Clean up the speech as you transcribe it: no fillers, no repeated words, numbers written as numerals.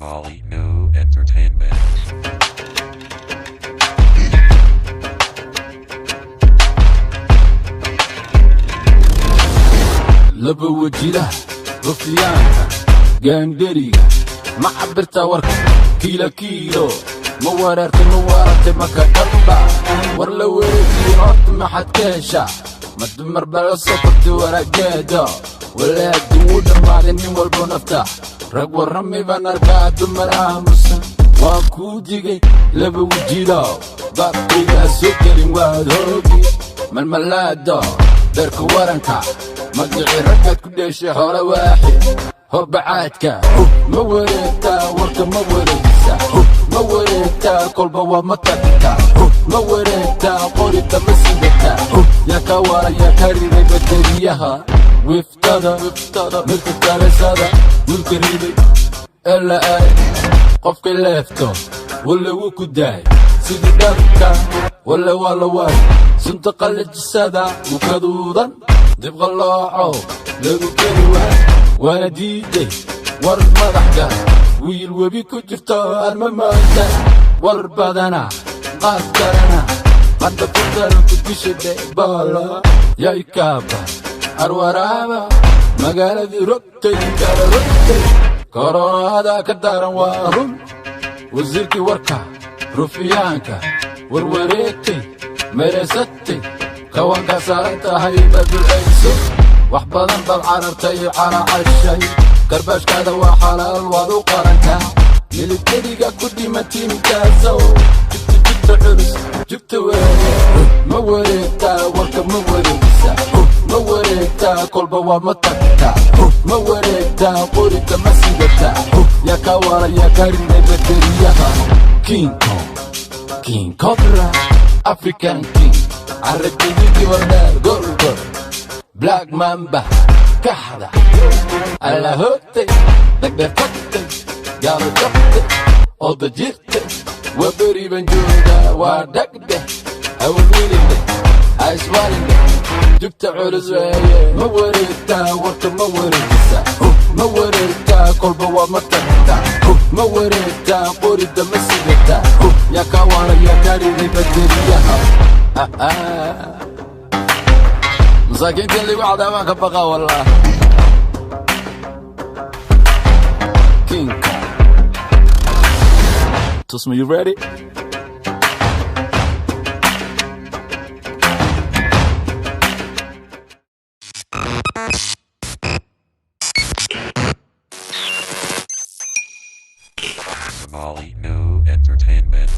Somali New Entertainment. Laba wajilaha, rufiyaanka, gaandheriga, ma cabirtaa warka kiilo kiilo? Ma wareertay? Ma waaratay? Maka dhamba war la wareejiyo horta maxaad ka heshaa? Ma dumar baa la soo kortay waraageeda? Walaadi wuu dhammaaday, nin walbo nafta rag warrami baan arkaa, dumar aamusan. Waan kuu digay, laba wajilow, baabkayga ha soo gelin, waad hoogi. Malmalaado beerka waranka, magicii raggaad ku dheeshay hore waaxid hoobacaadka. Ma wareegtaa warka? Ma wareegisa? Ma wareegtaa? Kolba waa ma tagtaa? Ma wareegtaa? Qorida ma sidataa? Yaa ka waara? Yaa ka riday bateriyaha wiftada midka kalisada wiilka riday ee la ay qofka leefto walla wuu ku daay sidii dharka, walla waa la waay sunta qallajisada wuu kaduudan dibqallooco lagu keli waay waana diiday. War madaxga wiil webi ku jirto arma maanta war badana qaar kalena hadda ku daran ku disha dhebaala yaykaaba arwaraaba magaaladii rogtay kala rogtay, koroonada ka daran waa run. Wasiirkii warka, rufiyaanka, warwareegtay, mereysatay, kawanka saaran tahay baducayso. Wax badan baad carartay, caracashay, garbaashkaada waa xalaal, waad u qarantaa. Militariga ku dhima tiimkaasow, jugta jugta culus jugta weeye. Ma wareegtaa warka? Ma wareegisa? Ma wareegtaa? Kolba waa ma tagtaa? Ma wareegtaa? Qorida ma sidataa? Yaa ka waara? Yaa ka riday bateriyaha? King Kong, King Cobra, African King, carabidigi wardheer, gorgor, Black Mamba, kaxda alla hoogtay, dhagdheer tagtay, gaalo jabtay, ooda jirtay, waa beri baan joogaa, waa dhagdheh, hawalwelinde, haiswaalinde, jugta culus weeye. Ma wareegtaa warka? Ma wareegisa? Ma wareegtaa? Kolba waa ma tagtaa? Ma wareegtaa? Qorida ma sidataa? Yaa ka waara? Yaa ka riday bateriyaha? Masaakiinta in lagu cadaabaan ka baqaa wallah. King Kong. Tusma, you ready? Somali New Entertainment.